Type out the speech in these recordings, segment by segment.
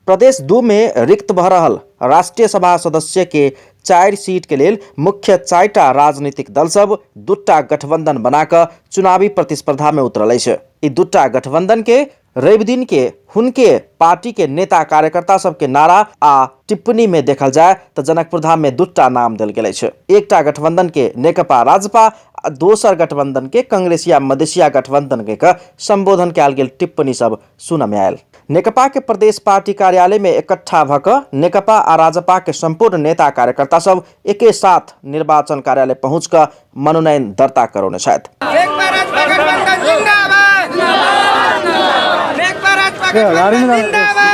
प्रदेश 2 में रिक्त भऽ रहल राष्ट्रीय सभा सदस्य के 4 सीट के लेल मुख्य 4टा राजनीतिक दल सब 2टा गठबंधन बना कऽ चुनावी प्रतिस्पर्धा में उतरल अछि। ई 2टा गठबंधन के रवि दिन के हुनके पार्टी के नेता कार्यकर्ता सबके नारा आ टिप्पणी में देखल जाय तऽ जनकपुर धाम में 2टा नाम देल गेल अछि। एकटा गठबंधन के नेकपा राजपा आ दोसर गठबंधन के कांग्रेसिया मधेसिया गठबंधन के संबोधन कयल गेल टिप्पणी सब सुनय में आयल। नेकपा के प्रदेश पार्टी कार्यालय में इकट्ठा भऽ कऽ नेकपा आ राजपा के संपूर्ण नेता कार्यकर्ता सब एके साथ निर्वाचन कार्यालय पहुँच कऽ मनोनयन दर्ता करौने छथि। नेकपा राजपा गठबंधन जिंदाबाद, नेकपा राजपा गठबंधन जिंदाबाद।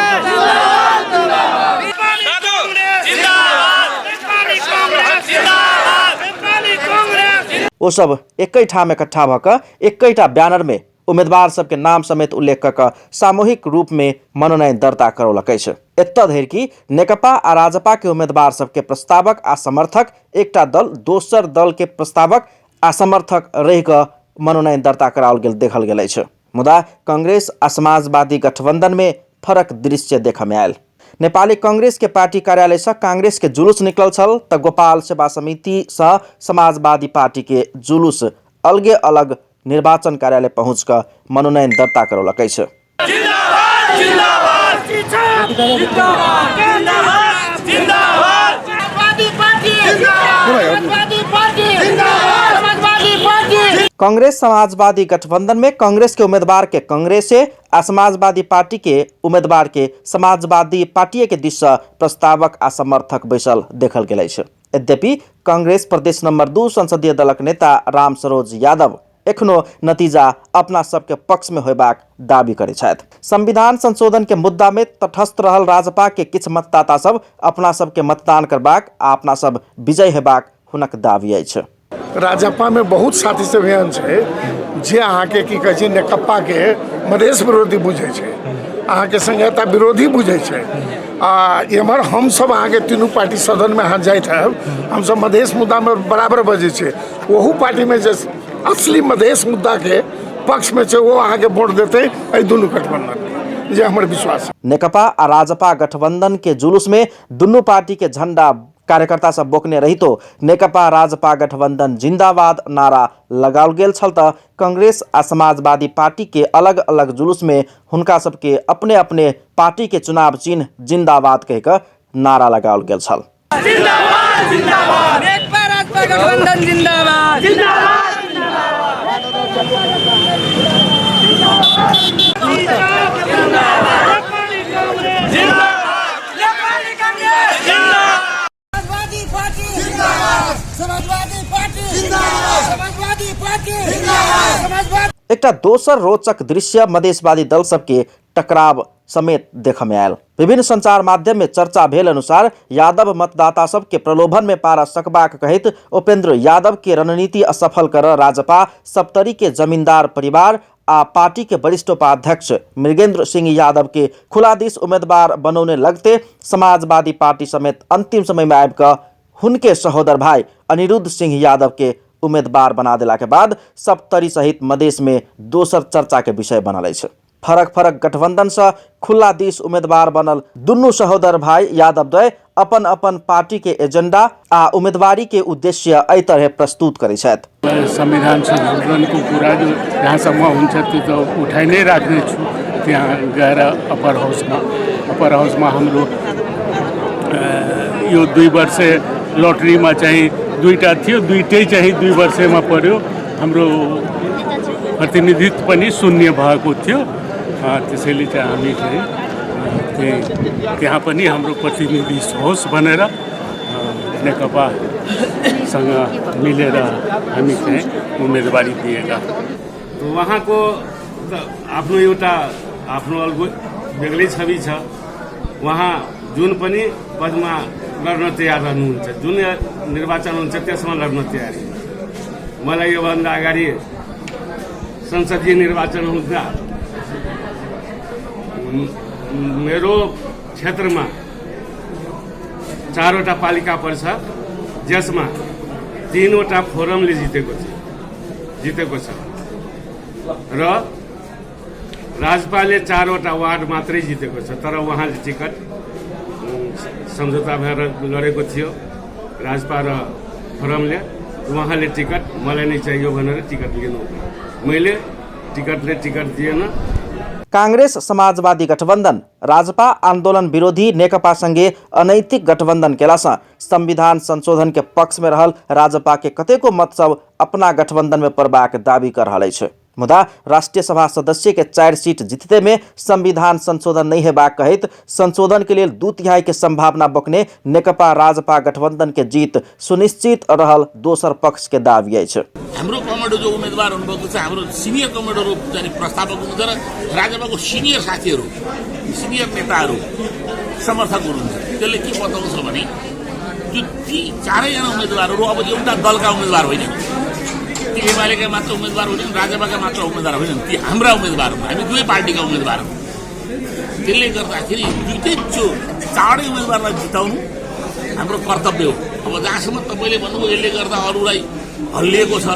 ओ सब एके ठाम इकट्ठा भऽ कऽ एकेटा बैनर में उम्मीदवार सबके नाम समेत उल्लेख कऽ कऽ सामूहिक रूप में मनोनयन दर्ता करौलक अछि। एतऽ धरि कि नेकपा आ राजपा के उम्मीदवार सबके प्रस्तावक आ समर्थक एकटा दल दोसर दल के प्रस्तावक आ समर्थक रहि कऽ मनोनयन दर्ता कराओल गेल देखल गेल अछि। मुदा कांग्रेस आ समाजवादी गठबंधन में फरक दृश्य देखऽ में आयल। नेपाली कांग्रेस के पार्टी कार्यालय से कांग्रेस के जुलूस निकलल छल तऽ गोपाल सेवा समिति से समाजवादी पार्टी के जुलूस अलगे अलग निर्वाचन कार्यालय पहुँच कऽ मनोनयन दर्ता करौलक अछि। कांग्रेस समाजवादी गठबंधन में कांग्रेस के उम्मीदवार के कांग्रेसे आ समाजवादी पार्टी के उम्मीदवार के समाजवादी पार्टी के दिस से प्रस्तावक आ समर्थक बैसल देखल गेल अछि। यद्यपि कांग्रेस प्रदेश नंबर 2 संसदीय दलक नेता राम सरोज यादव एखनो नतीजा अपना सबके पक्ष में होयबाक दावी करै छथि। संविधान संशोधन के मुद्दा में तटस्थ रहल राजपा के किछु मतदाता सब अपना सबके मतदान करबाक आ अपना सब विजय हेबाक हुनक दावी अछि। राजपा में बहुत साथी सब एहन छै जे अहाँके की कहै छै नेकपा के मधेश विरोधी बुझै छै, अहाँके संघीयता विरोधी बुझै छै। आ एम्हर हमसब अहाँके तीनू पार्टी सदनमे अहाँ जाइत हैब, हमसब मधेश मुद्दामे बराबर बजै छियै। ओहू पार्टीमे जे असली मधेश मुद्दाके पक्षमे छै ओ अहाँके वोट देतै एहि दुनू गठबंधनके, जे हमर विश्वास। नेकपा आ राजपा गठबंधन के जुलूस में दुनू पार्टी के झंडा कार्यकर्ता सब बोकने रहितो नेकपा राजपा गठबंधन जिंदाबाद नारा लगाओल गेल छल तऽ कांग्रेस आ समाजवादी पार्टी के अलग अलग जुलूस में हुनका सबके अपने अपने पार्टी के चुनाव चिन्ह जिंदाबाद कहि कऽ नारा लगाओल गेल छल। जिंदाबाद जिंदाबाद, नेकपा राजपा गठबंधन जिंदाबाद जिंदाबाद। समाजवादी पार्टी जिंदाबाद, समाजवादी पार्टी जिंदाबाद, समाजवादी पार्टी जिंदाबाद, समाजवादी। एकटा दोसर रोचक दृश्य मधेशवादी दल सबके टकराव समेत देखऽ में आयल। विभिन्न संचार माध्यम में चर्चा भेल अनुसार यादव मतदाता सबके प्रलोभन में पार सकबाक कहैत उपेंद्र यादव के रणनीति असफल कर राजपा सप्तरी के जमींदार परिवार आ पार्टी के वरिष्ठ उपाध्यक्ष मृगेंद्र सिंह यादव के खुला दिस उम्मीदवार बनौने लगते समाजवादी पार्टी समेत अंतिम समय में आबि कऽ हुनके सहोदर भाई अनिरुद्ध सिंह यादव के उम्मीदवार बना देला के बाद सप्तरी सहित मधेश में दोसर चर्चा के विषय बनल अछि। फरक फरक गठबंधन से खुला दिस उम्मीदवार बनल दुनू सहोदर भाई यादव द्वय अपन अपन पार्टी के एजेंडा आ उम्मीदवारी के उद्देश्य एहि तरह प्रस्तुत करै छथि। संविधान संशोधनको कुरा जो जहाँसम्म हुन्छ त्यो त उठाइ नै राख्नेछु। त्यहाँ गएर अप्पर हाउसमा हाम्रो यो 2 वर्ष लटरीमा चाहिँ दुईटा थियो, दुईटै चाहिँ 2 वर्षमा पर्यो। हाम्रो प्रतिनिधित्व पनि शून्य भएको थियो। त्यसैले चाहिँ हामी चाहिँ त्यहाँ पनि हाम्रो प्रतिनिधि होस् भनेर नेकपासँग मिलेर हामी चाहिँ उम्मेदवारी दिएका। उहाँको त आफ्नो एउटा आफ्नो अलगो बेग्लै छवि छ। उहाँ जुन पनि पदमा लड्न तयार रहनुहुन्छ, जुन निर्वाचन हुन्छ त्यसमा लड्न तयार हुनुहुन्छ। मलाई योभन्दा अगाडि संसदीय निर्वाचन हुँदा मेरो क्षेत्रमा 4वटा पालिका पर्छ, जसमा 3वटा फोरमले जितेको छ र राजपाले 4वटा वार्ड मात्रै जितेको छ, तर उहाँले टिकट सम्झौता भएर लडेको थियो राजपा र फोरमले। उहाँले टिकट मलाई नै चाहियो भनेर टिकट लिनु, मैले टिकटले टिकट दिएन। कांग्रेस समाजवादी गठबंधन राजपा आंदोलन विरोधी नेकपा संगे अनैतिक गठबंधन केलासँ संविधान संशोधन के पक्ष में रहल राजपा के कतेको मत सब अपना गठबंधन में पड़बाक दावी कर रहल अछि। मुदा राष्ट्रीय सभा सदस्य के 4 सीट जीतते में संविधान संशोधन नहीं हेबाक कहैत संशोधन के लेल 2/3 के संभावना बकने नेकपा राजपा गठबंधन के जीत सुनिश्चित रहल दोसर पक्ष के दावी अछि। हाम्रो कमेडो जो उम्मेदवार हुनुभएको छ, हाम्रो सिनियर कमेडोहरू चाहिँ प्रस्तावक हुनुहुन्छ र राजपाको सिनियर साथीहरू, सिनियर नेताहरू समर्थक हुनुहुन्छ। त्यसले के बताउँछ भने त्यो ती चारैजना उम्मेदवारहरू अब एउटा दलका उम्मेदवार होइनन्, ती एमालेका मात्र उम्मेदवार होइनन्, राजपाका मात्र उम्मेदवार होइनन्, ती हाम्रा उम्मेदवार हुन्, हामी दुवै पार्टीका उम्मेदवार हौँ। त्यसले गर्दाखेरि दुईटै जो चारै उम्मेदवारलाई जिताउनु हाम्रो कर्तव्य हो। अब जहाँसम्म तपाईँले भन्नुभयो यसले गर्दा अरूलाई हल्लिएको छ,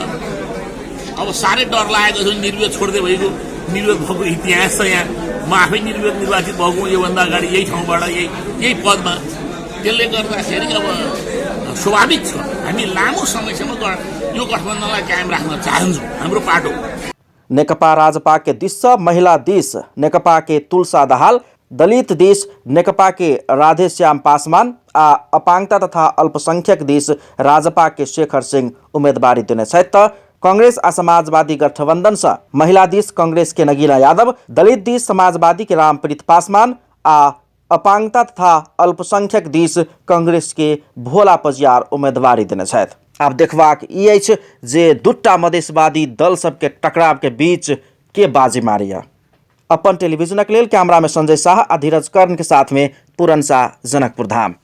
अब साह्रै डर लागेको छ। निर्विरोध छोड्दै भएको, निर्विरोध भएको इतिहास छ यहाँ। म आफै निर्विरोध निर्वाचित भएको हुँ योभन्दा अगाडि यही ठाउँबाट यही पदमा। त्यसले गर्दाखेरि अब स्वाभाविक छ हामी लामो समयसम्म यो गठबन्धनलाई कायम राख्न चाहन्छौँ, हाम्रो पाटो। नेकपा राजपा के दिस से महिला दिस नेकपा के तुलसा दाहाल, दलित दिस नेकपा के राधेश्याम पासवान आ अपांगता तथा अल्पसंख्यक दिस राजपा के शेखर सिंह उम्मेदवारी देने छथि। त कांग्रेस आ समाजवादी गठबंधन से महिला दिस कांग्रेस के नगीना यादव, दलित दिस समाजवादी के रामप्रीत पासवान आ अपांगता तथा अल्पसंख्यक दिस कांग्रेस के भोला पजियार उम्मेदवारी देने छथि। आब देखबाक ई अछि जे दूटा मधेशवादी दल सबके टकराव के बीच के बाजी मारिया। अपन टेलीविजनक लेल कैमरा में संजय शाह आ धीरज कर्ण के साथ में पूरन शाह, जनकपुर धाम।